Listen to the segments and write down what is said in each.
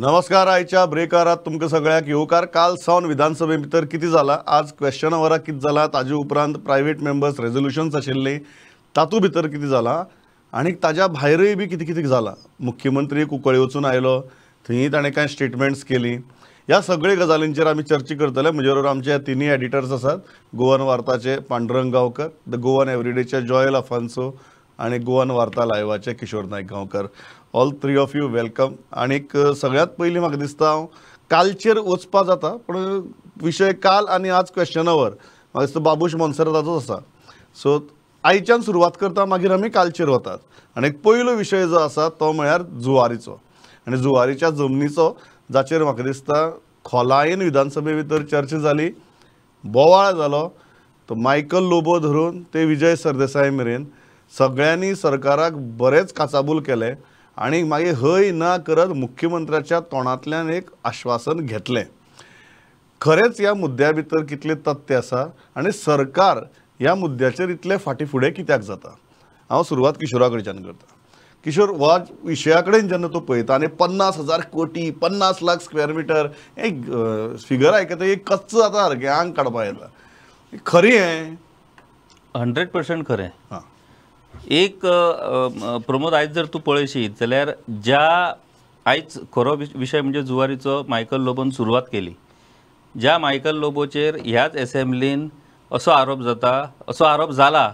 नमस्कार. आयच्या ब्रेकारात तुमकां सगळ्यांक येवकार. काल सावन विधानसभे भितर कितें जाला, आज क्वेश्चन आवराक कितें जाला, ताजे उपरांत प्रायवेट मेंबर्स रेजोल्युशन्स आशिल्लीं तातूंत भितर कितें जाला आनी ताज्या भायरूय बी कितें कितें जाला. मुख्यमंत्री कुंकळी वचून आयलो, थंय ताणें कांय स्टेटमेंट्स केली. ह्या सगळे गजालींचेर आमी चर्चा करतले. म्हजे बरोबर आमचे तिनूय एडिटर्स आसात, गोवन वार्ताचे पांडुरंग गांवकर, the Goan एवरीडेचे जॉयल अफान्सो आनी गोवन वार्ता लायवाचे Kishore Naik Gaonkar. All three of you welcome. आनीक सगळ्यांत पयलीं म्हाका दिसता हांव कालचेर वचपा जाता, पूण विशय काल आनी आज क्वेश्चन our म्हाका दिसता बाबूश मोन्सेराताचोच आसा. सो आयच्यान सुरवात करता, मागीर आमी कालचेर वतात. आनी पयलो विशय जो आसा तो म्हळ्यार जुवारीचो आनी जुवारीच्या जमनीचो, जाचेर म्हाका दिसता खोलायेन विधानसभे भितर चर्चा जाली, बोवाळ जालो. तो मायकल लोबो धरून ते विजय सरदेसाय मेरेन सगळ्यांनी सरकाराक बरेंच काचाबूल केलें आनी मागीर हय ना करत मुख्यमंत्र्याच्या तोंडांतल्यान एक आश्वासन घेतलें. खरेंच ह्या मुद्द्या भितर कितलें तथ्य आसा आनी सरकार ह्या मुद्द्याचेर इतलें फाटीं फुडें कित्याक जाता? हांव सुरवात किशोरा कडच्यान करता. किशोर, ह्या विशया कडेन जेन्ना तूं पळयता आनी 50,000 कोटी, 50 लाख स्क्वेअर मिटर एक फिगर आयकता एक कच्च जाता सारकें, आंग काडपा येता. खरें हें? 100% खरें. हां, एक प्रमोद, आयज जर तूं पळयशीत जाल्यार ज्या आयज खरो विशय म्हणजे जुवारीचो मायकल लोबोन सुरवात केली, ज्या मायकल लोबोचेर ह्याच एसेंब्लीन असो आरोप जाता, असो आरोप जाला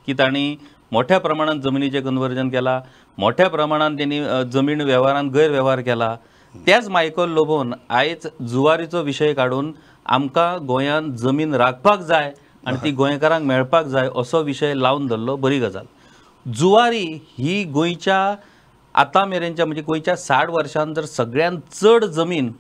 की तांणी मोठ्या प्रमाणात जमनीचें कन्वर्जन केलां, मोठ्या प्रमाणात तेणी जमीन वेव्हारान गैरवेव्हार केला, त्याच मायकल लोबोन आयज जुवारीचो विशय काडून आमकां गोंयांत जमीन राखपाक जाय आनी ती गोंयकारांक मेळपाक जाय असो विशय लावन धरलो. बरी गजाल. जुवारी ही गोंयच्या आतां मेरेनच्या म्हणजे गोंयच्या 60 वर्षांत जर सगळ्यांत चड जमीन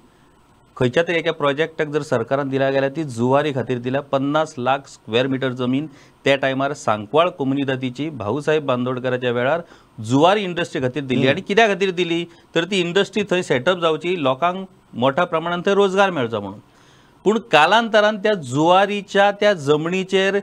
खंयच्या तरी एका प्रोजेक्टाक जर सरकारान दिल्या गेल्यार ती जुवारी खातीर दिल्या. 50 लाख स्क्वेअर मिटर जमीन त्या टायमार सांकवाळ कोमुनिदादीची भाऊसाहेब बांदोडकराच्या वेळार जुवारी इंडस्ट्री खातीर दिली. आनी कित्या खातीर दिली तर ती इंडस्ट्री थंय सेटअप जावची, लोकांक मोठ्या प्रमाणान थंय रोजगार मेळचो म्हणून. पूण कालांतरान त्या जुवारीच्या त्या जमनीचेर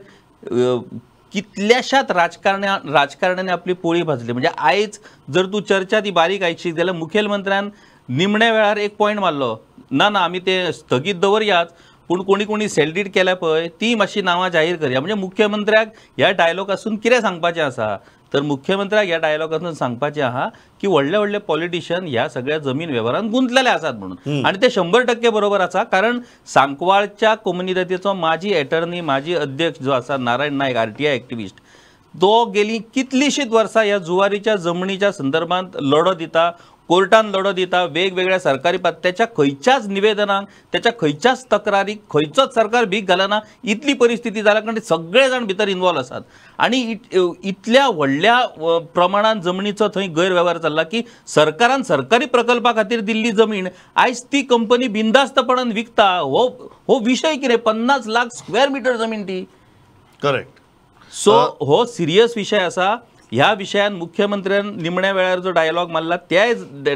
कितल्याशाच राजकारण्यांनी आपली पोळी भाजली. म्हणजे आयज जर तूं चर्चा ती बारीक आयकशीत जाल्यार मुखेलमंत्र्यान निमण्या वेळार एक पॉयंट मारलो, ना ना आमी ते स्थगीत दवरयाच, पूण कोणी कोणी सेल्डीड केल्या पळय ती मातशी नांवां जाहीर करया. म्हणजे मुख्यमंत्र्याक ह्या डायलॉगासून कितें सांगपाचें आसा तर मुख्यमंत्र्याक ह्या डायलॉगासून सांगपाचें आहा की व्हडले व्हडले पॉलिटिशियन ह्या सगळ्या जमीन वेव्हारान गुंतलेले आसात म्हणून. आनी ते 100% बरोबर आसा, कारण सांकवाळच्या कोमुनिदादीचो माजी एटर्नी, माजी अध्यक्ष जो आसा नारायण नायक, RTI activist, तो गेली कितलीशीच वर्सां ह्या जुवारीच्या जमनीच्या संदर्भात लढो दिता, कोर्टान लढो दिता, वेगवेगळ्या सरकारी त्याच्या खंयच्याच निवेदनाक, त्याच्या खंयच्याच तक्रारीक खंयचोच सरकार भीक घालना, इतली परिस्थिती जाल्या कारण सगळे जाण भितर इन्वॉल्व आसात. आनी इतल्या व्हडल्या प्रमाणान जमनीचो थंय गैरवेव्हार चल्ला की सरकारान सरकारी प्रकल्पा खातीर दिल्ली जमीन आयज ती कंपनी बिंदास्तपणान विकता. हो विशय कितें? 50 लाख स्क्वेअर मिटर जमीन ती. करेक्ट. सो हो सिरियस विशय आसा. ह्या विशयान मुख्यमंत्र्यान निमण्या वेळार जो डायलॉग मारला त्या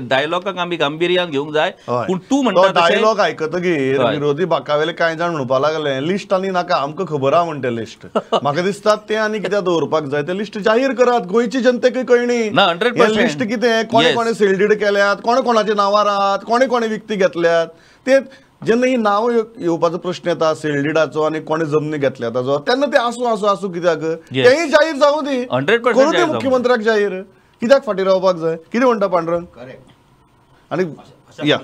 डायलॉगाक आमी गांभिर्यान घेवंक जाय. पूण तूं म्हणटा डायलॉग आयकतकीर विरोधी बाकावेले कांय जाण म्हणपाक लागले लिस्ट आनी नाका, आमकां खबर आहा म्हणटे लिस्ट. म्हाका दिसता तें आनी कित्याक दवरपाक जाय, तें लिस्ट जाहीर करात, गोंयची जनतेकूय कळणी ना. 100% लिस्ट कितें, कोणे कोणे सेल्डीड केल्यात, कोणे कोणाच्या नांवार आहात, कोणे कोणे विकती घेतल्यात. ते जेन्ना ही नांव येवपाचो प्रश्न येता सेल्डिडाचो आनी कोणे जमनी घेतल्या ताजो, तेन्ना ते आसूं आसूं आसूं कित्याक, तेंय जाहीर जावं दी, 100% करूं दी मुख्यमंत्र्याक जाहीर, कित्याक फाटीं रावपाक जाय? कितें म्हणटा पांडुरंग? करेक्ट. आनी जर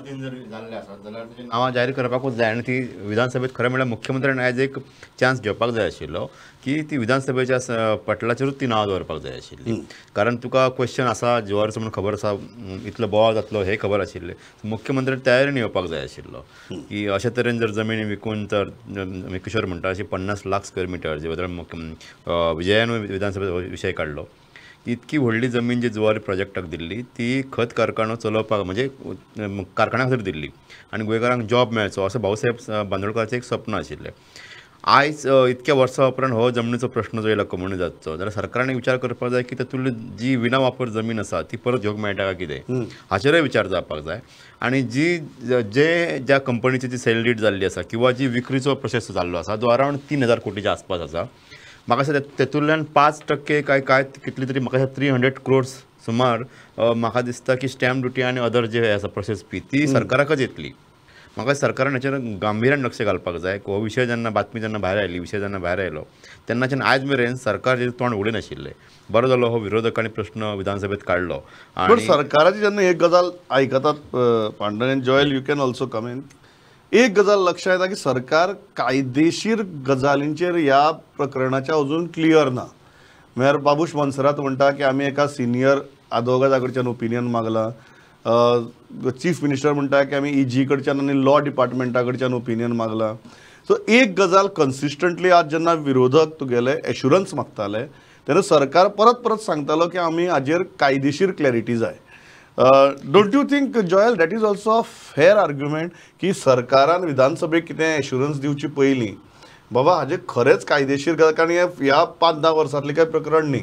जाल्लें आसा जाल्यार ताजी नांवां जाहीर करपाकूच जाय आनी ती विधानसभेत खरें म्हणल्यार मुख्यमंत्र्यान आयज एक चान्स घेवपाक जाय आशिल्लो की ती विधानसभेच्या पटलाचेरूच ती नांवां दवरपाक जाय आशिल्ली. कारण तुका क्वेश्चन आसा जुवारीचो म्हणून खबर आसा, इतलो बोवाळ जातलो हें खबर आशिल्लें. मुख्यमंत्र्यान तयारीन येवपाक जाय आशिल्लो की अशे तरेन जर जमीन विकून तर किशोर म्हणटा अशी 50 लाख स्क्वेअर मिटर जे बद्दल विजयान विधानसभेत विशय काडलो, इतकी व्हडली जमीन जी जुवारी प्रोजेक्टाक दिल्ली ती खत कारखानो चलोवपाक म्हणजे कारखान्या खातीर दिल्ली आनी गोंयकारांक जॉब मेळचो असो भाऊसाहेब बांदोडकराचें एक स्वप्न आशिल्लें. आयज इतक्या वर्सां उपरांत हो जमनीचो प्रश्न जो येयला कोमुनिदादचो, जाल्यार सरकारान विचार करपाक जाय की तातूंतली जी विना वापर जमीन आसा ती परत घेवंक मेळटा काय कितें, हाचेरूय विचार जावपाक जाय. आनी जी जे ज्या कंपनीची ती सेल डीड जाल्ली आसा किंवा जी विक्रीचो प्रोसेस जाल्लो आसा जो अरावंड 3,000 कोटीच्या आसपास आसा, म्हाका दिसता तेतूंतल्यान 5% काय काय कितली तरी म्हाका दिसता 300 क्रोर्स सुमार म्हाका दिसता की स्टॅम्प ड्युटी आनी अदर जे आसा प्रोसेस फी ती सरकाराकच येतली. म्हाका सरकारान हाचेर गांभिर्यान लक्ष घालपाक जाय. हो विशय जेन्ना बातमी जेन्ना भायर आयली, विशय जेन्ना भायर आयलो तेन्नाच्यान आयज मेरेन सरकार जें तोंड उगडे नाशिल्लें. बरो जालो हो विरोधकांनी प्रश्न विधानसभेत काडलो. पण सरकाराची जेन्ना एक गजाल आयकतात Pandurang, Joel you can also come in, एक गजाल लक्षात येता की सरकार कायदेशीर गजालींचेर ह्या प्रकरणाच्या अजून क्लियर ना. म्हळ्यार बाबूश मोन्सेरात म्हणटा की आमी एका सिनियर आदवोगादा कडच्यान ओपिनियन मागलां, चीफ मिनिस्टर म्हणटा की आमी ई जी कडच्यान आनी लॉ डिपार्टमेंटा कडच्यान ओपिनियन मागलां. सो एक गजाल कन्सिस्टंटली आज जेन्ना विरोधक तुगेले एश्युरन्स मागताले तेन्ना सरकार परत परत सांगतालो की आमी हाजेर कायदेशीर क्लॅरिटी जाय. Don't you think Joel that is also a fair argument की सरकारान विधानसभेक कितें एश्युरन्स दिवची पयलीं बाबा हाजेर खरेंच कायदेशीर गजाल, कारण ह्या 5-10 वर्सांतलें कांय प्रकरण न्ही,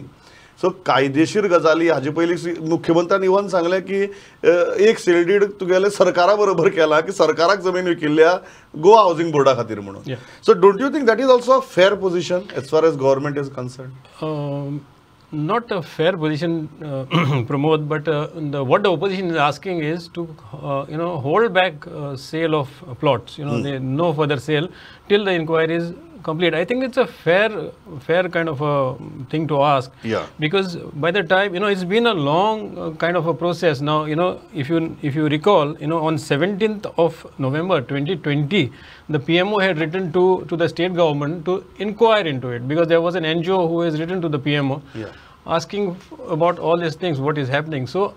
सो कायदेशीर गजाली हाजे पयलीं मुख्यमंत्र्यान इवन सांगलें की एक सेल did तुगेलें सरकारा बरोबर केला की सरकाराक जमीन विकिल्ल्या गोवा हावजींग बोर्डा खातीर म्हणून. So don't you think that is also a fair position as far as government is concern? Not a fair position, Pramod, but what the opposition is asking is to you know, hold back sale of plots, you know, they, no further sale till the inquiry is complete. I think it's a fair kind of a thing to ask. Yeah. Because by the time, you know, it's been a long kind of a process now. You know, if you recall, you know, on 17th of November 2020, the PMO had written to the state government to inquire into it, because there was an NGO who has written to the PMO, yeah, asking about all these things, what is happening. So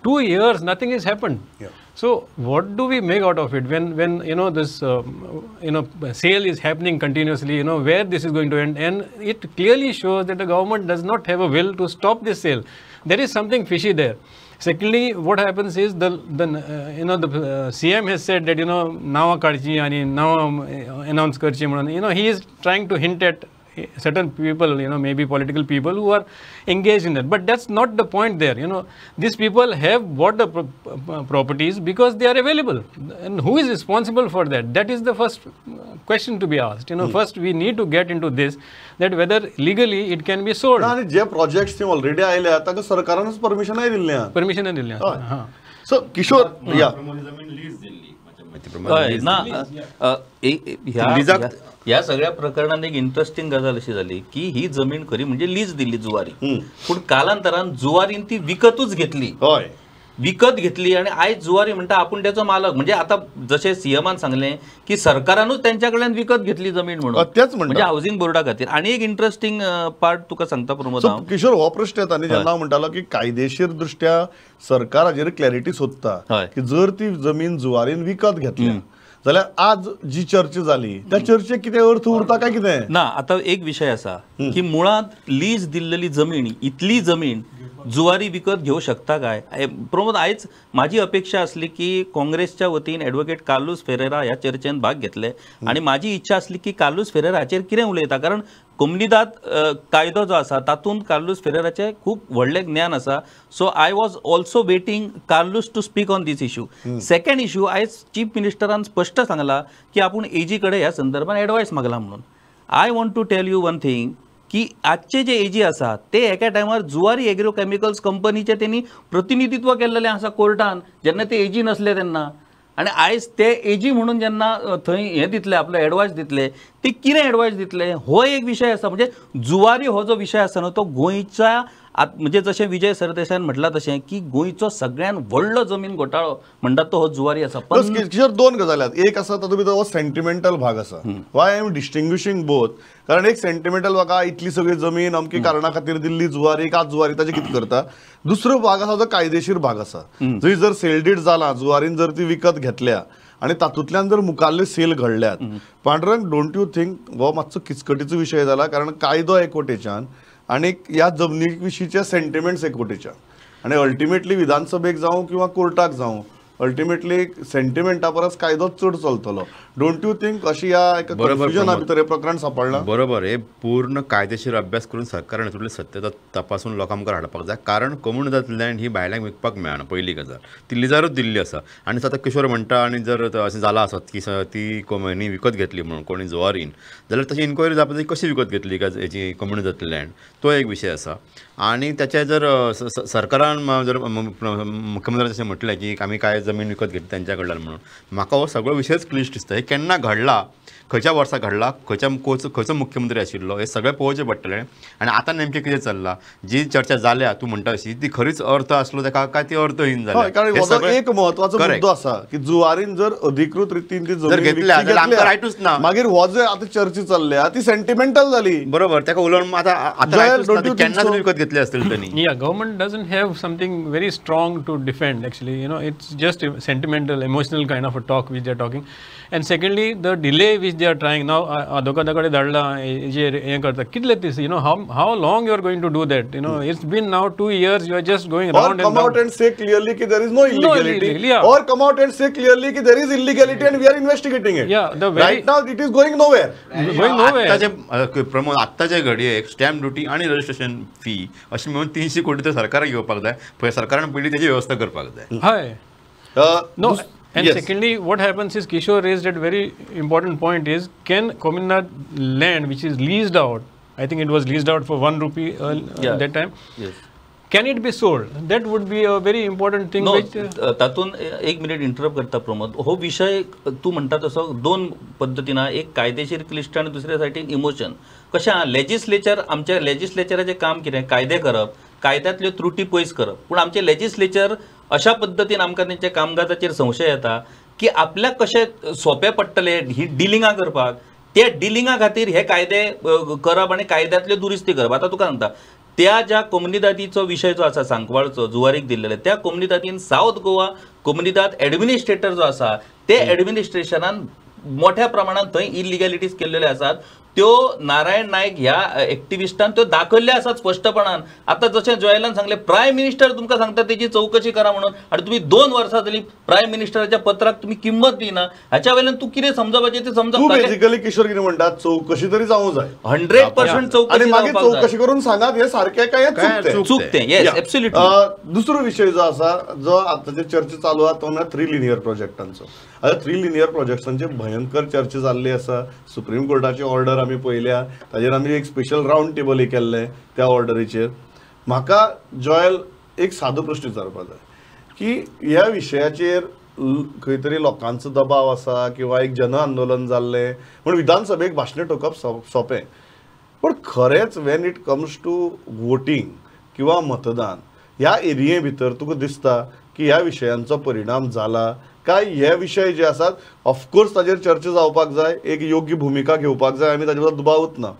2 years, nothing has happened. Yeah. So what do we make out of it when you know, this you know, sale is happening continuously, you know, where this is going to end? And it clearly shows that the government does not have a will to stop this sale. There is something fishy there. Secondly, what happens is the you know, the CM has said that, you know, nawa kadchi ani nawa announce karchi mhanun, you know, he is trying to hint at certain people, you know, maybe political people who are engaged in that. But that's not the point there. You know, these people have bought the properties because they are available. And who is responsible for that? That is the first question to be asked. You know, first we need to get into this, that whether legally it can be sold. Na, J projects already आयले ताका सरकारानच permission दिल्लें. Permission दिल्लें. So Kishore, yeah. ना, ह्या सगळ्या प्रकरणात एक interesting गजाल अशी जाली की ही जमीन खरी म्हणजे लीज दिली जुवारी, पूण कालांतरान जुवारीन ती विकतूच घेतली, विकत घेतली आणि आयज जुवारी म्हणटा आपूण त्याचो मालक. म्हणजे आता जशें सीएमान सांगलें की सरकारानूच त्यांच्या कडल्यान विकत घेतली जमीन म्हणून, तेच म्हणजे हावजींग बोर्डा खातीर. आनी एक इंटरेस्टिंग पार्ट तुका सांगता प्रमोद. किशोर, हो प्रश्न येता न्ही जेन्ना हांव म्हणटालो की कायदेशीर दृष्ट्या सरकार हाजेर क्लॅरिटी सोदता की जर ती जमीन जुवारीन विकत घेतली जाल्यार आज जी चर्चा जाली त्या चर्चेक कितें अर्थ उरता काय कितें ना. आता एक विशय आसा की मुळांत लीज दिल्लेली जमीन, इतली जमीन जुवारी विकत घेऊ शकता काय? प्रमोद, आयज माझी अपेक्षा आसली की काँग्रेसच्या वतीन एडवोकेट कार्लूस फेरेरा ह्या चर्चेन भाग घेतले आणि माझी इच्छा आसली की कार्लूस फेरेरा हाचेर कितें उलयता, कारण कोमनिदाद कायदो जो आसा तातूंत कार्लूस फेरेराचें खूब व्हडलें ज्ञान आसा. So I was also waiting Carlos to speak on this issue. Second issue, आयज चीफ मिनिस्टरान स्पश्ट सांगलां की आपूण एजी कडेन ह्या संदर्भात एडवायस मागला म्हणून. I want to tell you one thing की आजचे जे एजी आसा ते एका टायमार जुवारी एग्रो केमिकल्स कंपनीचे तेणी प्रतिनिधित्व केल्लेलें आसा कोर्टान, जेन्ना ते एजी नासले तेन्ना. आनी आयज ते एजी म्हणून जेन्ना थंय हें दितले, आपलो एडवायस दितले, ते कितें एडवायस दितले हो एक विशय आसा. म्हणजे जुवारी हो जो विशय आसा न्हू तो गोंयच्या म्हणजे जशें विजय सरदेसायान म्हटलां तशें की गोंयचो सगळ्यान व्हडलो जमीन घोटाळो म्हणटात तो हो जुवारी आसा. पण किशोर, दोन गजाली आसात. एक आसा तातूंत भितर हो सेंटिमेंटल भाग आसा. Why I am distinguishing both, कारण एक सेंटिमेंटल भाग आहा, इतली सगळी जमीन अमकी कारणा खातीर दिल्ली जुवारी, आज जुवारी ताजें कितें करता. दुसरो भाग आसा जो कायदेशीर भाग आसा, जंय जर सेल did जाला, जुवारीन जर ती विकत घेतल्या आनी तातूंतल्यान जर मुखाल्ले सेल घडल्यात. पांडुरंग, don't you think हो मातसो किचकटीचो विशय जाला? कारण कायदो एकवटेच्यान आनी ह्या जमनी विशींचे सेंटिमेंट्स एकवटेच्यान, आनी अल्टिमेटली विधानसभेक जावं किंवा कोर्टाक जावं, अल्टिमेटली सेंटिमेंटा परस कायदो चड चलतलो. Don't you think अशी ह्या एका कन्फ्युजना भितर हें प्रकरण सांपडलां? बरोबर, हे पूर्ण कायदेशीर अभ्यास करून सरकारान हितूंतली सत्यता तपासून लोकां मुखार हाडपाक जाय. कारण कोमुनिदाद लँड ही भायल्यांक विकपाक मेळना, पयली गजाल ती लिजारूच दिल्ली आसा. आनी आतां किशोर म्हणटा आनी जर अशें जालां आसत की ती कोमनी विकत घेतली म्हणून कोणी जुवारीन, जाल्यार तशी इन्क्वायरी जावपाक जाय कशी विकत घेतली काय हेची कोमुनिदाद लँड, तो एक विशय आसा. आनी त्याचे जर सरकारान जर मुख्यमंत्र्यान तशें म्हटलें की आमी काय जमीन विकत घेतली तेंच्या कडल्यान म्हणून, म्हाका हो सगळो विशयच क्लिश्ट दिसता. हे केन्ना घडला, खंयच्या वर्सा घडला, खंयचो मुख्यमंत्री आशिल्लो, हे सगळें पळोवचें पडटलें. आनी आतां नेमकें कितें चल्लां, जी चर्चा जाल्या तूं म्हणटा अशी ती खरीच अर्थ आसलो ताका काय ती अर्थहीन जाल्या? कारण हो एक म्हत्वाचो मुद्दो आसा की जुवारीन जर अधिकृत रितीन ती जर घेतल्या जाल्यार आमकां रायटूच ना. मागीर हो जे आतां चर्चा चल्ल्या ती सेंटिमेंटल जाली. बरोबर, ताका उलोवन आतां आतां केन्ना तरी विकत घेतली आसतली तेणी. Yeah, government doesn't have something very strong to defend actually. You know, it's just sentimental, emotional kind of a talk which they are talking. And secondly, the delay which they are trying now, advocata kade धाडला जे हें करता कितले दीस, you know, how long you are going to do that? You know, it's been now 2 years, you are just going round and come out and say clearly की there is no illegality, or come out and say clearly की there is illegality and we are investigating it. Right now it is going nowhere. Going nowhere. आत्ताचे प्रमोद, आत्ताचे घडयेक stamp duty आनी registration fee अशी म्हणून 300 कोटी तर सरकाराक घेवपाक जाय. पळय सरकारान पयलीं तेजी वेवस्था करपाक जाय. हय. No. And yes. Secondly, what happens is Kishore raised a very important point is, can Comunidade land which is leased out, I think it was leased out for 1 rupee that time, yes. Can it be sold? That would be a very important thing. No, तातून एक minute interrupt करता प्रमोद. हो विषय तू म्हणटा तसो दोन पद्दतीन, एक कायदेशीर क्लिश्ट आनी दुसऱ्या सायडीन इमोशन. कशें आहा, लेजिस्लेचर, आमच्या लेजिस्लेचराचें काम कितें, कायदे करप, कायद्यांतल्यो त्रुटी पयस करप. पूण आमचें लेजिस्लेचर अशा पद्दतीन आमकां तेंच्या कामकाजाचेर संशय येता की आपल्याक कशें सोंपें पडटलें ही डिलिंगां करपाक, त्या डिलिंगा खातीर हे कायदे करप आनी कायद्यांतल्यो दुरुस्ती करप. आतां तुका सांगता, त्या ज्या कोमुनिदादीचो विशय जो आसा सांकवाळचो जुवारीक दिल्लेले, त्या कोमुनिदादीन सावथ गोवा कोमुनिदाद एडमिनिस्ट्रेटर जो आसा ते एडमिनिस्ट्रेशनान मोठ्या प्रमाणात थंय इलिगॅलिटीज केल्ल्यो आसात, त्यो नारायण नायक ह्या एक्टिविस्टान त्यो दाखयल्ले आसात स्पश्टपणान. आतां जशें जोएलान सांगलें, प्रायम मिनिस्टर तुमकां सांगता तेजी चवकशी करा म्हणून, आनी तुमी 2 वर्सां जाली प्रायम मिनिस्टराच्या पत्राक तुमी किंमत दिना, हाच्या वयल्यान तूं कितें समजपाचें तें समजप. बेसिकली किशोर कितें म्हणटा, चवकशी तरी जावंक जाय, 100% चवकशी, मागीर चवकशी करून सांगात हें सारकें काय चुकतें. Yes, absolutely. दुसरो विशय जो आसा, जो आतांचे चर्चा चालू आसा तो म्हळ्यार 3 लिनियर प्रोजेक्टांचो. आतां 3 लिनियर प्रोजेक्टांचे भयंकर चर्चा जाल्ली आसा. सुप्रीम कोर्टाची ऑर्डर आमी पळयल्या, ताजेर आमी एक स्पेशल रावंड टेबल केल्लें त्या ऑर्डरीचेर. म्हाका जॉयल एक सादो प्रश्न विचारपाक जाय की ह्या विशयाचेर खंय तरी लोकांचो दबाव आसा किंवा एक जन आंदोलन जाल्लें म्हूण विधानसभेक भाशणां ठोकप सोंपें, पूण खरेंच when it comes to voting किंवा मतदान ह्या एरिये भितर तुका दिसता की ह्या विशयांचो परिणाम जाला काय? हे विशय जे आसात ऑफकोर्स ताजेर चर्चा जावपाक जाय, एक योग्य भुमिका घेवपाक जाय, आमी ताजे बद्दल दुबावूच ना.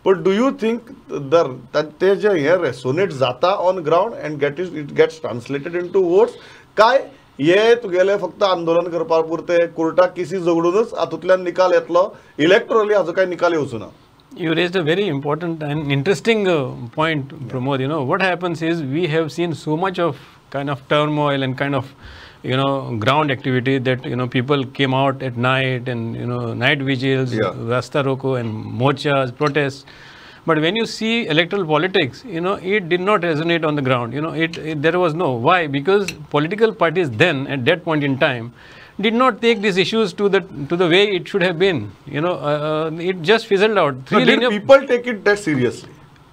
पण do you think ते जे हे रेसोनेट जाता on ground and it gets translated into votes, काय हे तुगेले फक्त आंदोलन करपा पुरते कोर्टाक केसी झगडूनच हातूंतल्यान निकाल येतलो, इलेक्ट्रली हाजो काय निकाल येवचो ना? You raised a very important and interesting point, Pramod. You know, what happens is we have seen so much of kind of turmoil and kind of, you know, ground activity that, you know, people came out at night and, you know, night vigils, yeah, rasta roko and morchas, protests. But when you see electoral politics, you know, it did not resonate on the ground. You know, there was no, why? Because political parties then, at that point in time, did not take these issues to the way it should have been. You know, it just fizzled out. So did people take it that seriously?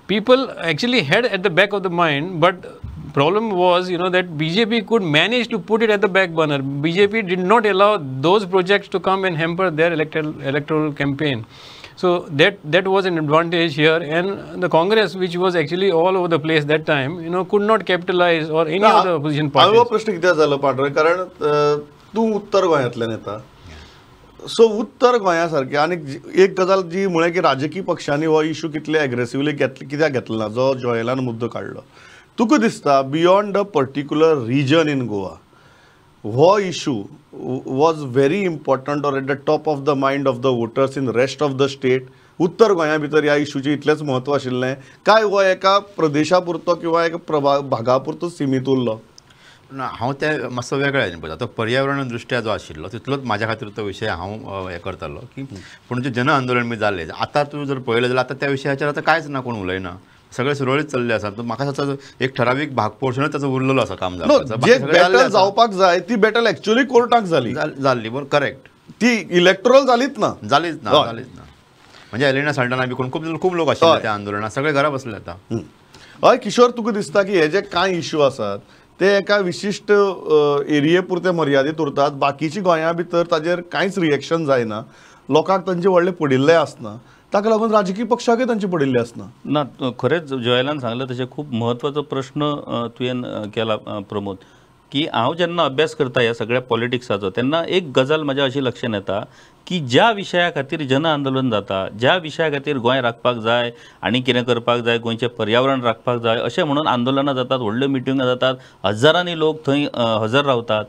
People actually had at the back of the mind, but problem was, you know, that BJP could manage to put it at the back burner. BJP did not allow those projects to come and hamper their electoral campaign. So that was an advantage here, and the Congress, which was actually all over the place that time, you know, could not capitalize or any other opposition parties. हांवें प्रश्न कित्याक जालो पांडुरंग, कारण तूं उत्तर गोंयांतल्यान येता, so उत्तर गोंया सारकें आनी एक गजाल जी म्हळें की राजकीय पक्षांनी हो इशू कितले एग्रेसिवली कित्याक घेतलो ना, जो जॉयलान मुद्दो काडलो, तुका दिसता beyond a particular region in Goa हो issue was very important or at the top of the mind of the voters in rest of the state? उत्तर गोंया भितर ह्या इशूचें इतलेंच म्हत्व आशिल्लें काय हो एका प्रदेशा पुरतो किंवा एका भागा पुरतो सीमीत उरलो? ना हांव ते मातसो वेगळ्या हेजेन पळयता. तो पर्यावरण दृश्ट्या जो आशिल्लो तितलोच म्हाज्या खातीर तो विशय हांव हें करतालो की पूण जें जन आंदोलन बी जालें आतां तूं जर पळयलें जाल्यार आतां त्या विशयाचेर आतां कांयच ना, कोण उलयना, सगळें सुरळीत चल्लें आसा. म्हाका दिसता एक ठरावीक भाग पोर्शनच ताचो उरलेलो आसा काम जावपाचो. जे बॅटल जावपाक जाय ती बॅटल एक्चुअली कोर्टाक जाली जाल्ली, बरोबर, करेक्ट. ती इलेक्ट्रल जालीच ना, जालीच ना, जालीच ना. म्हणजे एलिना साल्डाना बी कोण खूब खूब लोक आशिल्ले त्या आंदोलनात, सगळे घरा बसले आतां. हय किशोर, तुका दिसता की हे जे कांय इश्यू आसात ते एका विशिश्ट एरिये पुरते मर्यादीत उरतात, बाकीची गोंया भितर ताजेर कांयच रिएक्शन जायना, लोकांक तांचे व्हडलें पडिल्लें आसना, ताका लागून राजकीय पक्षाकय तांचे पडिल्लें आसना. ना, खरेंच जोएलान सांगलें तशें खूब म्हत्वाचो प्रश्न तुवें केला प्रमोद, की हांव जेन्ना अभ्यास करता ह्या सगळ्या पॉलिटिक्साचो तेन्ना एक गजाल म्हज्या अशी लक्षांत येता की ज्या विशया खातीर जन आंदोलन जाता, ज्या विशया खातीर गोंय राखपाक जाय आनी कितें करपाक जाय, गोंयचें पर्यावरण राखपाक जाय अशें म्हणून आंदोलनां जातात, व्हडल्यो मिटिंगो जातात, हजारांनी लोक थंय हजर रावतात,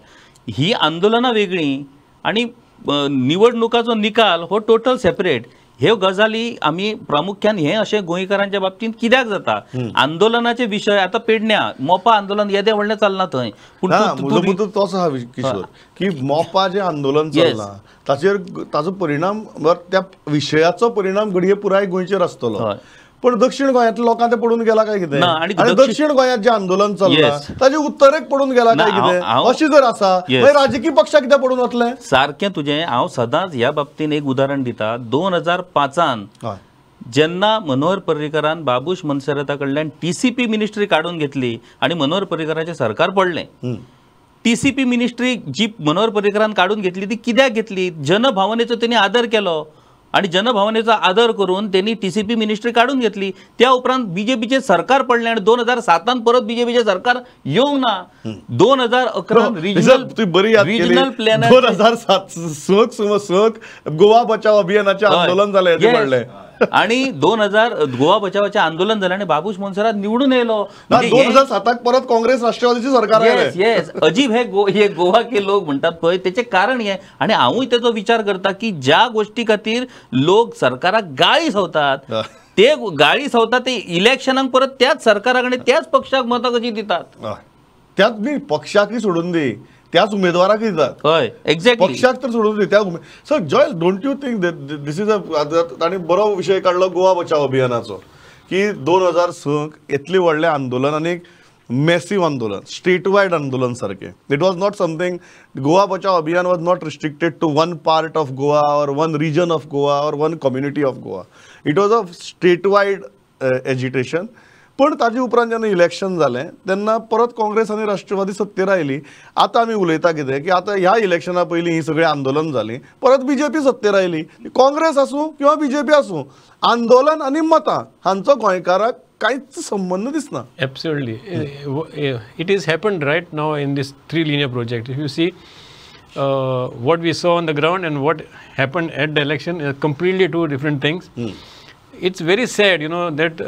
ही आंदोलनां वेगळीं आनी निवडणुकाचो निकाल हो टोटल सेपरेट. ह्यो गजाली आमी प्रामुख्यान हे अशें गोंयकारांच्या बाबतींत कित्याक जाता? आंदोलनाचे विशय आतां पेडण्या मोपा आंदोलन येदें व्हडलें चलना थंय, पूण म्हजो मुद्दो तोच आहा किशोर की मोपा जें आंदोलन चल्लां ताचेर ताचो परिणाम, त्या विशयाचो परिणाम घडये पुराय गोंयचेर आसतलो, पण दक्षिण गोंयांतल्या लोकांक तें पडून गेला काय कितें? आनी दक्षिण गोंयांत जें आंदोलन चल्लां ताजे उत्तरेक पडून गेला काय कितें? अशें जर आसा मागीर राजकीय पक्षाक कित्याक पडून वतलें? सारकें तुजें. हांव सदांच ह्या बाबतीन एक उदाहरण दिता. 2005 जेन्ना मनोहर पर्रीकरान बाबूश मोन्सेराता कडल्यान TCP ministry काडून घेतली आनी मनोहर पर्रीकराचें सरकार पडलें, TCP ministry जी मनोहर पर्रीकरान काडून घेतली ती कित्याक घेतली? जनभावनेचो तेणी आदर केलो आनी जनभावनेचो आदर करून त्यांनी TCP ministry काडून घेतली. त्या उपरांत बीजेपीचें सरकार पडलें आनी 2007 परत बीजेपीचें सरकार येवंक ना. 2011 रिजनल प्लॅन 2007 गोवा बचाव अभियानाचें आंदोलन जालें पडलें आनी 2000 गोवा बचावाचें आंदोलन जालें आनी बाबूश मोन्सेरात निवडून येयलो. 2007 परत काँग्रेस राष्ट्रवादीचें सरकार आयलें. येस, अजीब हे गोवा के लोक म्हणटात पळय तेचें कारण हें. आनी हांवूय तेचो विचार करता की ज्या गोश्टी खातीर लोक सरकाराक गाळी संवतात ते गाळी संवतात ते इलेक्शनाक परत त्याच सरकाराक आनी त्याच पक्षाक मतां कशी दितात? त्याच न्ही, पक्षाकय सोडून दी, त्याच उमेदवाराक दितात. हय, एक्झॅक्टली, पक्षाक तर सोडून दी त्या. Sir Joel, don't you think this is a, तांणी बरो विशय काडलो गोवा बचाव अभियानाचो की 2006 इतलें व्हडलें आंदोलन आनी एक मॅसीव आंदोलन, स्टेट वायड आंदोलन सारकें. It was not something, Goa Bachao Abhiyan was not restricted to one part of Goa or one region of Goa or one community of Goa. It was a state wide agitation. पण ताजे उपरांत जेन्ना election जालें तेन्ना परत काँग्रेस आनी राष्ट्रवादी सत्तेर आयली. आतां आमी उलयता कितें की आतां ह्या इलेक्शना पयलीं हीं सगळीं आंदोलन जालीं, परत बीजेपी सत्तेर आयली. काँग्रेस आसूं किंवा बीजेपी आसूं, आंदोलन आनी मतां हांचो गोंयकाराक कांयच संबंद दिसना. Absolutely, it is happened right now in this 3 linear project. If you see what we saw on the ground and what happened at the election are completely two different things. It's very sad, you know, that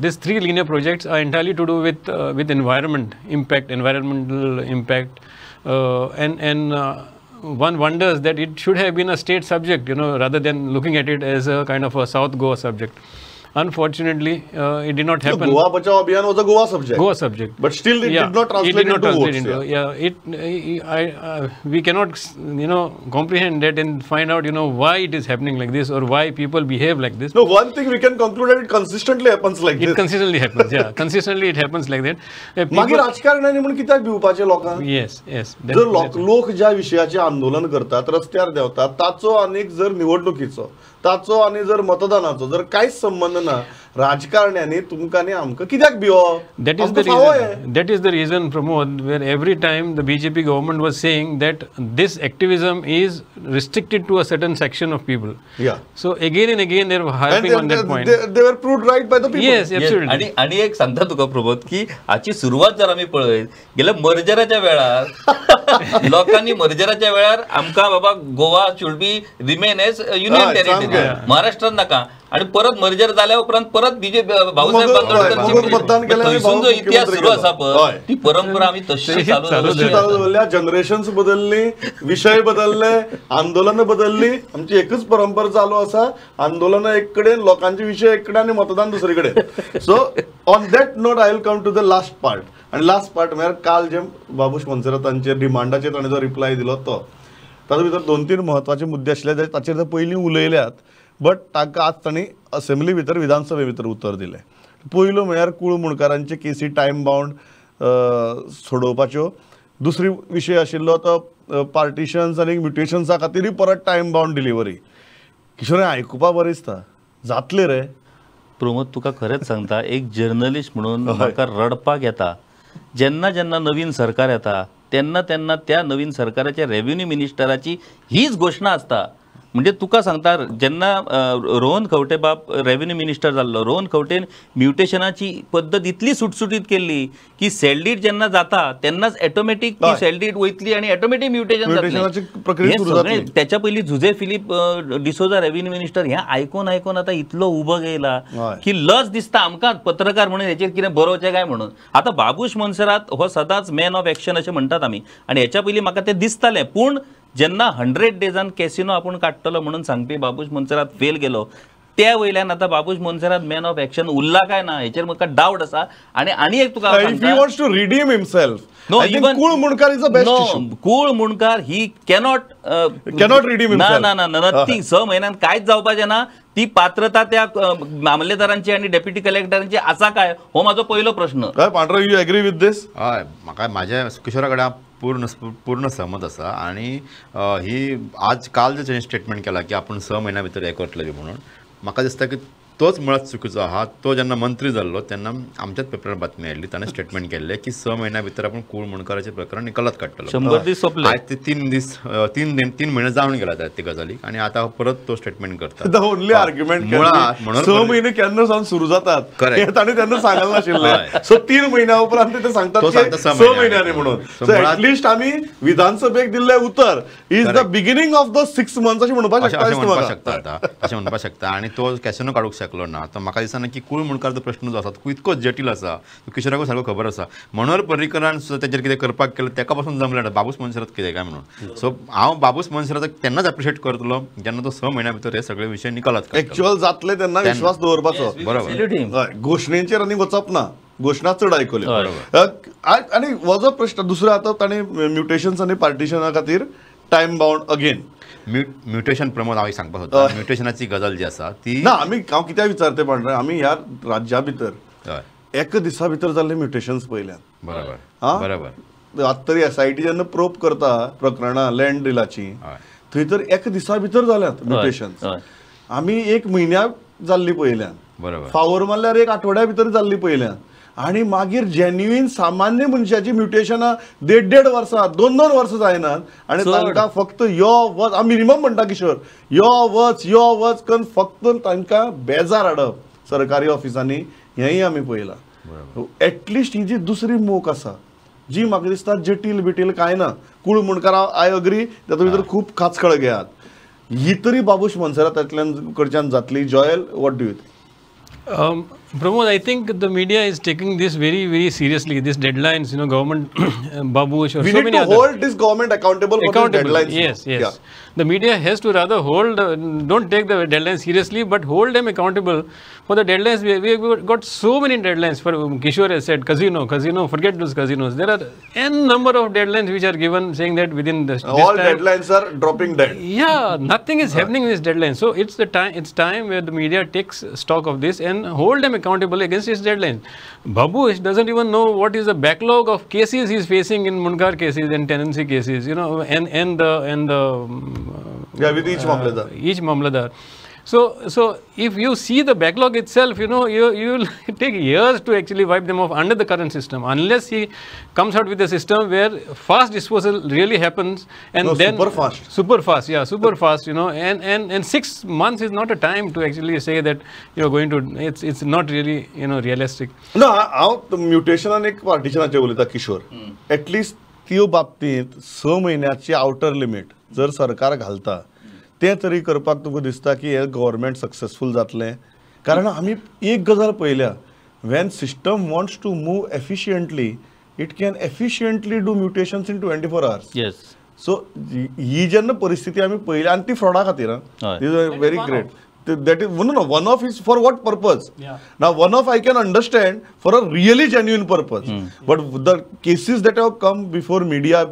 these 3 linear projects are entirely to do with environment impact, environmental impact, and one wonders that it should have been a state subject, you know, rather than looking at it as a kind of a South Goa subject. Unfortunately, it did not happen. Goa Bachao Abhiyan was a Goa subject. Goa subject. But still, it did not translate into votes. Yeah, we cannot, you know, comprehend that and find out, you know, why it is happening like this or why people behave like this. No, one thing we can conclude that it consistently happens like this. It consistently happens, yeah. Consistently it happens like that. मागीर राजकारण्यांनी म्हणून कित्याक भिवपाचें लोकांक? Yes, yes. जर लोक ज्या विशयाचें आंदोलन करतात, रस्त्यार देंवतात, ताचो आनीक जर निवडणुकीचो, ताचो आनी जर मतदानाचो जर कांयच संबंद ना, राजकारण्यांनी तुमकां आनी आमकां कित्याक भिवप? That is the reason. That is the reason, Pramod, where every time the BJP government was saying that this activism is restricted to a certain section of people. Yeah. So again and again they were harping on that point. They were proved right by the people. Yes, absolutely. आणि आणि एक सांगता तुका प्रमोद की हाची सुरवात जर आमी पळयत गेल्यार मर्जराच्या वेळार लोकांनी मर्जराच्या वेळार आमकां बाबा Goa should be remain as union territory. महाराष्ट्रात नाका. आणि परत मर्जर जाल्या उपरांत परत बीजेपी भाऊसाहेब बांदोडकर जो इतिहास सुरू आसा पळय ती परंपरा आमी तशी चालू दवरल्या. जनरेशन्स बदलली, विशय बदलले, आंदोलनां बदलली, आमची एकच परंपरा चालू आसा. आंदोलनां एक कडेन, लोकांचे विशय एक कडेन आनी मतदान दुसरे कडेन. So on that note I will come to the last part. आनी लास्ट पार्ट म्हळ्यार काल जे बाबूश मोन्सेरातांचेर डिमांडाचेर ताणें जो रिप्लाय दिलो तो तातूंत भितर 2-3 म्हत्वाचे मुद्दे आशिल्ले जे ताचेर ते पयलीं उलयल्यात, बट तांकां आज तांणी असेंब्ली भितर विधानसभे भितर उतर दिलें. पयलो म्हळ्यार कुळ मुणकारांचे केसी टायम बाउंड सोडोवपाच्यो. दुसरी विशय आशिल्लो तो पार्टिशन्स आनी म्युटेशन्सा खातीरूय परत टायम बाउंड डिलिव्हरी. किशोर, आयकुपा बरें दिसता, जातले रे प्रमोद? तुका खरेंच सांगता, एक जर्नलिस्ट म्हणून म्हाका रडपाक येता. जेन्ना जेन्ना नवीन सरकार येता तेन्ना तेन्ना त्या नवीन सरकाराच्या रेव्हेन्यू मिनिस्टराची हीच घोशणा आसता. म्हणजे तुका सांगता, जेन्ना रोहन खंवटे बाब रेव्हेन्यू मिनिस्टर जाल्लो, रोहन खंवटेन म्युटेशनाची पद्दत इतली सुटसुटीत केल्ली की सेल डीड जेन्ना जाता तेन्नाच ऑटोमॅटीक ती सेल डीड वयतली आनी ऑटोमॅटीक म्युटेशन जातलें. त्याच्या पयलीं जुझे फिलीप डिसोजा रेव्हेन्यू मिनिस्टर हें आयकून आयकून आतां इतलो उबो येयला की लज दिसता आमकां पत्रकार म्हणून हेचेर कितें बरोवचें काय म्हणून. आतां बाबूश मोन्सेरात हो सदांच मॅन ऑफ एक्शन अशें म्हणटात आमी, आनी हेच्या पयलीं म्हाका तें दिसतालें. पूण जेन्ना 100 डेजान कॅसिनो आपूण काडटलो म्हणून सांगपी बाबूश मोन्सेरात फेल गेलो, त्या वयल्यान आतां Babush Monserrate man of action उरला काय ना हेचेर म्हाका डावट आसा. आनी आनी एक तुका if he wants to redeem himself, no, even Kul Mundkar is the best issue. Kul Mundkar he cannot redeem himself. ना ना ना, नथिंग. 6 म्हयन्यान कांयच जावपाचें ना. ती पात्रता त्या मामलेदारांची आनी डेप्युटी कलेक्टरांची आसा काय हो म्हाजो पयलो प्रश्न. काय you agree with this? हय, म्हाका म्हाज्या किशोरा कडेन पूर्ण पूर्ण सहमत आसा. आनी ही आज काल जे स्टेटमेंट केला की आपूण 6 म्हयन्या भितर हें करतले म्हणून, म्हाका दिसता की तोच मुळात चुकीचो आहा. तो जेन्ना मंत्री जाल्लो तेन्ना आमच्याच पेपरार बातमी आयिल्ली, ताणें स्टेटमेंट केल्लें की 6 म्हयन्या भितर आपूण कूळ मुणकाराचें प्रकरण निकालात काडटलो. 100 दीस सोंपले, आयज ते 3 दीस 3 म्हयने जावन गेला ते गजालीक आनी आतां परत तो स्टेटमेंट करता. The only argument मुळात 6 म्हयने केन्ना सावन सुरू जातात हे ताणें तेन्ना सांगलें नाशिल्लें. सो 3 म्हयन्या उपरांत ते सांगतात 6 म्हयन्यांनी म्हणून. सो एटलिस्ट आमी विधानसभेक दिल्लें उतर is the beginning of the 6 months अशें म्हणपाक शकता. आतां अशें म्हणपाक शकता. आनी तो कॅसिनो काडूंक शकलो ना. तर म्हाका दिसना की कूळ मुणकारचो प्रश्न जो आसा तो इतको जटील आसा, किशोराकूय सारको खबर आसा. मनोहर पर्रीकरान सुद्दां तेजेर कितें करपाक केलें तेका पासून जमलें ना, बाबूश मोन्सेरात कितें काय म्हणून. सो हांव बाबूश मोन्सेराताक तेन्नाच एप्रिशिएट करतलो जेन्ना तो 6 म्हयन्या भितर हे सगळे विशय निकालात एक्चुअल जातले तेन्ना विश्वास दवरपाचो. बरोबर, घोशणेचेर आनी वचप ना, घोशणा चड आयकल्यो. आनी हो जो प्रश्न दुसरो आतां ताणें म्युटेशन्स आनी पार्टिशना खातीर time bound again mutation. Pramod हांव एक सांगपाक सोदता, म्युटेशनाची गजाल जी आसा ती ना आमी हांव कित्याक विचारते पांडरे, आमी ह्या राज्या भितर एका दिसा भितर जाल्ले म्युटेशन्स पळयल्यात. बरोबर, बरोबर. आतां तरी एसआयटी जेन्ना प्रोब करता प्रकरणां लँड डिलाची थंय तर एका दिसा भितर जाल्यात म्युटेशन्स. आमी 1 म्हयन्याक जाल्ली पळयल्यात, बरोबर, फावर मारल्यार 1 आठवड्या भितर जाल्ली पळयल्यात. आनी मागीर जेन्युइन सामान्य मनशाची म्युटेशनां 1.5-1.5 वर्सां 2-2 वर्सां जायनात आनी तांकां फक्त यो वच, हांव मिनिमम म्हणटा किशोर, यो वच यो वच करून फक्त तांकां बेजार हाडप सरकारी ऑफिसांनी, हेंय आमी पळयलां. एटलिस्ट ही जी दुसरी मोख आसा जी म्हाका दिसता जटील बिटील कांय ना, कूळ मुणकार I agree तातूंत भितर खूब खाचखळ घेयात, ही तरी बाबूश मोन्सेरातांतल्यान कडच्यान जातली. Joel, what do you think? Pramod, I think the media is taking this very, very seriously. These deadlines, you know, government, Babush, or we so many need to other. Hold this government accountable for these deadlines. Yes, yes. Yeah. The media has to rather hold, don't take the deadlines seriously, but hold them accountable for the deadlines. We have got so many deadlines. For Kishore has said, casino, casino, forget those casinos. There are n number of deadlines which are given, saying that within this, all this time, deadlines are dropping dead. Yeah, nothing is happening in this deadline. So it's the time. It's time where the media takes stock of this and hold them accountable against his deadlines. Babush doesn't even know what is the backlog of cases he is facing in Mundkar cases and tenancy cases, you know, and the yeah, with each mamladar. Each mamladar. So if you see the backlog itself, you know, you will take years to actually wipe them off under the current system, unless he comes out with a system where fast disposal really happens, and no, then super fast. Super fast, yeah, super fast, you know, and 6 months is not a time to actually say that you are going to, it's not really, you know, realistic. No, हांव mutation आनी पार्टिशनाचेर उलयता Kishore. At least त्यो बाबतींत 6 म्हयन्याची outer limit जर सरकार घालता तें तरी करपाक तुका दिसता की हें गव्हर्मेंट सक्सेसफूल जातलें? कारण आमी एक गजाल पळयल्या, when system wants to move efficiently it can efficiently do mutations in 24 hours. Yes. So ही जेन्ना परिस्थिती आमी पळयली आनी ती फ्रॉडा खातीर, is a very great. That is no one off is for what purpose? Now one off I can understand for a really genuine purpose, but the cases that have come before media,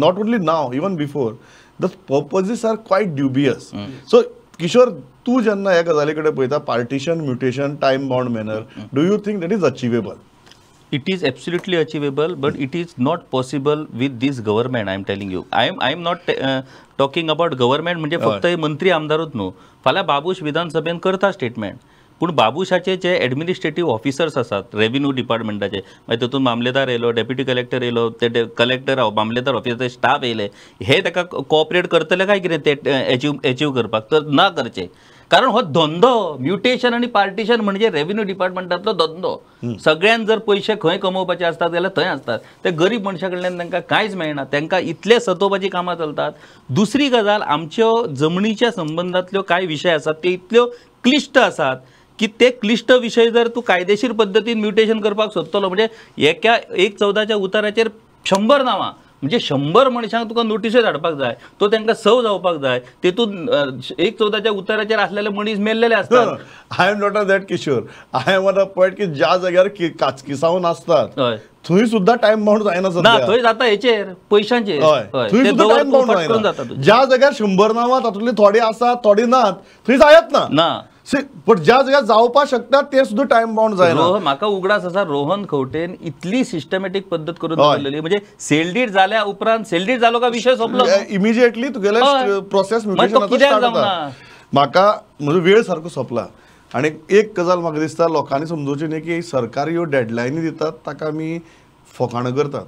not only now, even before, the purposes are quite dubious. So Kishore, तूं जेन्ना ह्या गजाली कडेन पळयता, partition, mutation, time bound manner, do you think that is achievable? It is absolutely achievable, but it is not possible with this government. I am telling you. I am not talking about government म्हणजे फक्त मंत्री आमदारूच न्हू. फाल्यां बाबूश विधानसभेन करता statement, पूण बाबूशाचे जे administrative officers आसात revenue डिपार्टमेंटाचे, मागीर तातूंत मामलेदार येयलो, डेप्युटी कलेक्टर येयलो, ते कलेक्टर मामलेदार ऑफिसर स्टाफ येयले, हे ताका कोऑपरेट करतले काय कितें ते एचीव करपाक? तर ना करचे, कारण हो धंदो म्युटेशन आनी पार्टिशन म्हणजे रेव्हेन्यू डिपार्टमेंटांतलो धंदो. सगळ्यान जर पयशे खंय कमोवपाचे आसतात जाल्यार थंय आसतात, ते गरीब मनशा कडल्यान तांकां कांयच मेळना, तांकां इतले सतोवपाची कामां चलतात. दुसरी गजाल, आमच्यो जमनीच्या संबंदांतल्यो कांय विशय आसात ते इतल्यो क्लिश्ट आसात की ते क्लिश्ट विशय जर तूं कायदेशीर पद्दतीन म्युटेशन करपाक सोदतलो म्हणजे एका 1/14 उताराचेर 100 नांवां, म्हणजे 100 मनशांक तुका नोटिसो धाडपाक जाय, तो तांकां सव जावपाक जाय, तेतून 1/14 उताराचेर आसलेले मनीस मेल्लेले आसतात. I am not on that Kishore, I am on a point की ज्या जाग्यार काचकिसावन आसतात थंय सुद्दां टायम बाउंड जायना. ना, थंय जाता हेचेर पयशांचेर, थंय सुद्दां टायम बाउंड जायना. ज्या जाग्यार 100 नांवां तातूंतली थोडी आसात थोडी नात, थंय जायत ना. पण ज्या जाग्यार जावपाक शकता ते सुद्दां टायम बाउंड जायना. म्हाका उगडास आसा, रोहन खंवटेन इतली सिस्टमॅटीक पद्दत करून दवरलेली, म्हणजे सेल डीड जाल्या उपरांत सेल डीड जालो काय विशय सोंपलो, इमिजिएटली तुगेले प्रोसेस कित्याक जावना. म्हाका म्हजो वेळ सारको सोंपला आनी एक गजाल म्हाका दिसता लोकांनी समजूची न्ही की सरकार ह्यो डेडलायनी दितात ताका आमी फोकाणां करतात.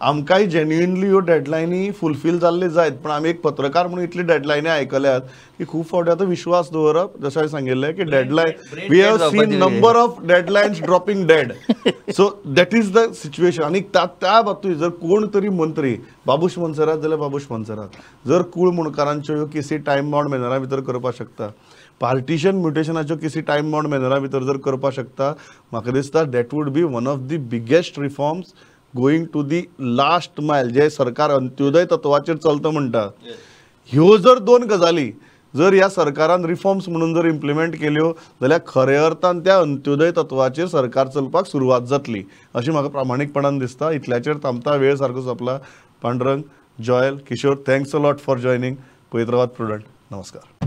आमकांय जेन्युइनली ह्यो डेडलायनी फुलफील जाल्ले जायत, पण आमी एक पत्रकार म्हणून इतली डेडलायनी आयकल्यात की खूब फावटी आतां विश्वास दवरप, जशें हांवें सांगिल्लें की deadline, we have seen number of deadlines dropping dead. So that is the situation. आनी त्या बाबतींत जर कोण तरी मंत्री बाबूश मोन्सेरात जाल्यार बाबूश मोन्सेरात, जर कूळ मुणकारांच्यो ह्यो केसी टायम बाउंड मॅनरा भितर करपाक शकता, पार्टिशन म्युटेशनाच्यो केसी टायम बाउंड मॅनरा भितर जर करपाक शकता, म्हाका दिसता that would be one of the biggest reforms going to the last mile. जे सरकार अंत्योदय तत्वाचेर चलता म्हणटा, ह्यो जर दोन गजाली जर ह्या सरकारान रिफॉर्म्स म्हणून जर इम्प्लिमेंट केल्यो जाल्यार खऱ्या अर्थान त्या अंत्योदय तत्वाचेर सरकार चलपाक सुरवात जातली अशी म्हाका प्रामाणीकपणान दिसता. इतल्याचेर थांबता, वेळ सारको सोंपला. Pandurang, Joel, Kishore, thanks a lot for joining. पळयत रावात प्रुडंट. नमस्कार.